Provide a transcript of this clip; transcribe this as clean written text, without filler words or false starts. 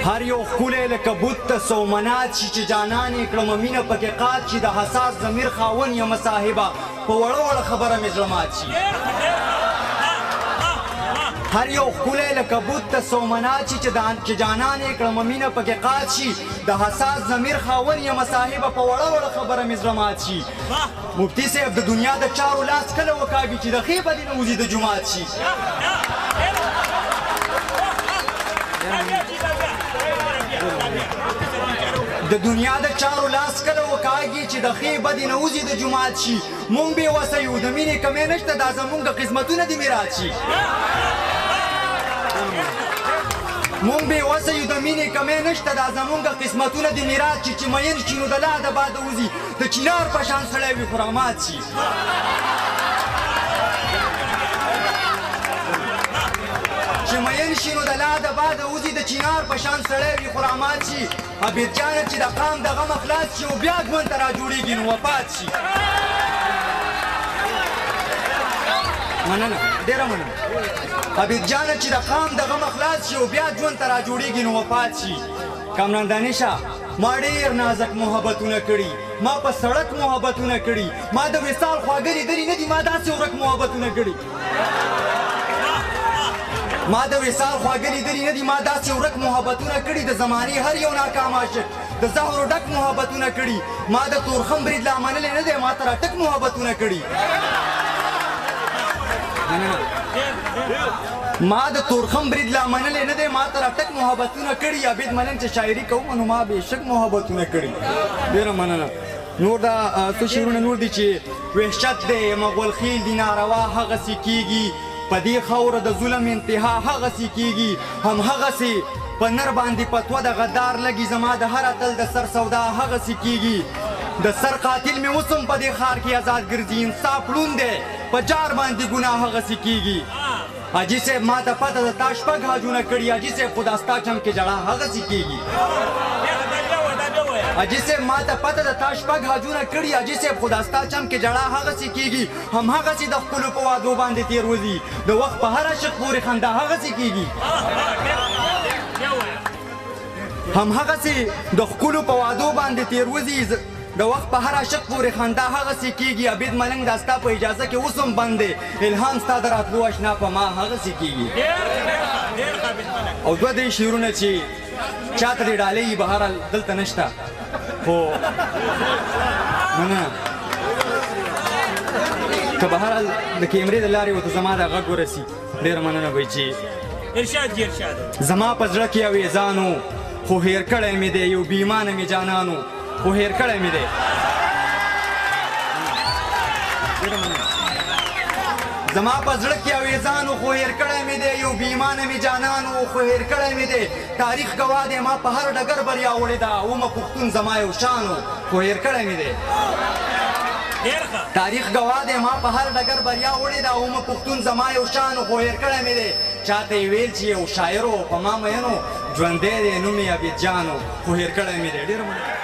هر یو ښکلی لکه بت ته سومنات شي چې جانان یې کړمه مینه پکې قات شي د حساس ضمیر خاوند یمه صاحبه په وړه وړه خبره مې زړه مات شي. هر یو ښکلی لکه بت ته سومنات شي چې جانان یې کړمه مینه پکې قات شي د حساس ضمیر خاوند یمه صاحبه په وړه وړه خبره مې زړه مات شي. مفتي صاحب د دنیا د چارو لاس کله وکاږي چې د ښې بدې نه وځي د جومات شي. د دنیا د چارو لاس کله وکاږي چې د ښې بدې نه وځي د جومات شي. مونږ بې وسه یو د مینې کمی نشته دا زمونږ قسمتونه دي میرات شي. مونږ بې وسه یو د مینې کمی نشته دا زمونږ قسمتونه دي میرات شي. چې مین شي نو د لاده باده وځي د چینار په شان سړی وي خو رامات شي. چې مین شي نو د لاده باده وځي د چینار په شان سړی وي خو رامات شي. عابد جانه چې د قام د غمه خلاص شي او بیا ژوند ته راجوړېږي نو وفات شي. مننه ډېره مننه. عابد جانه چې د قام د غمه خلاص شي او بیا ژوند ته راجوړېږي نو وفات شي. کامران دانشه ما ډېر نازک محبتونه کړي، ما په سړک محبتونه کړي، ما د وصال خواږه لیدلي نه دي، ما داسې ورک محبتونه کړي. ما د وصال خواږه لیدلي نه دي، ما داسې ورک محبتونه کړي. د زمانې هر یو ناکام عاشق د زهرو ډک محبتونه کړي. ما د تورخم برید لا منلی نه دی، ما ته راټک محبتونه کړي. ما د تورخم برید لا منلی نه دی، ما ته راټک محبتونه کړي. عابد ملنګ چې شاعري کوم نو ما بېشک محبتونه کړي. ډېره مننه. نور دا څه شعرونه نور دي چې وحشت دی مغول خیل دي ناروا هغسې کېږي، په دې خاوره د ظلم انتها هغسې کېږي، هم هغسې په نر باندې پتوه د غدار لګي، زما د هر اتل د سر سودا هغسې کېږي. د سر قاتل مې اوس هم په دې ښار کې ازاد ګرځي، انصاف ړوند دی په جار باندې ګناه هغسې کېږي. حاجي صاحب ما ته پته ده تا شپږ حاجونه کړي، حاجي صاحب خو دا ستا چم کې ژړا هغسې کېږي. حاجي صاحب ما ته پته ده تا شپږ حاجونه کړي، حاجي صاحب خو دا ستا چم کې ژړا هغسې کېږي. هم هغسې د خپلو په وعدو باندې تېر وځي، د وخت په هر عاشق پورې خندا هغسې کېږي. هم هغسې د ښکلو په وعدو باندې تېر وځي، د وخت په هر عاشق پورې خندا هغسې کېږي. عابد ملنګ دا ستا په اجازه کې اوس هم بند دی، الهام ستا د راتلو اشنا په ما هغسې کېږي. او دوه درې شعرونه چې چاته دې ډالۍ وي بهرحال دلته نشته، خو مننه که بهرحال د کیمرې د لارې ورته زما دا غږ ورسي. ډېره مننه به چې ارشاد جی ارشاد. زما په زړه کې اوېزان و خو هېر کړی مې دی، یو بې ایمانه مې جانان و خو هېر کړی مې دی. زما په زړه کې اوېزان و خو هېر کړی مې دی، یو بې ایمانه مې جانان و خو هېر کړی مې دی. تاریخ ګواه دی ما په هر ډګر بریا وړې ده، ومه پښتون زما یو شان و خو هېر کړی مې دی. تاریخ ګواه دی ما په هر ډګر بریا وړې ده، ومه پښتون زما یو شان و خو هېر کړی مې دی. چاته یې ویل چې یو شاعر و په ما مین و، ژوندی دی نوم یې عابد جان و خو هېر کړی مې دی. ډېره مننه.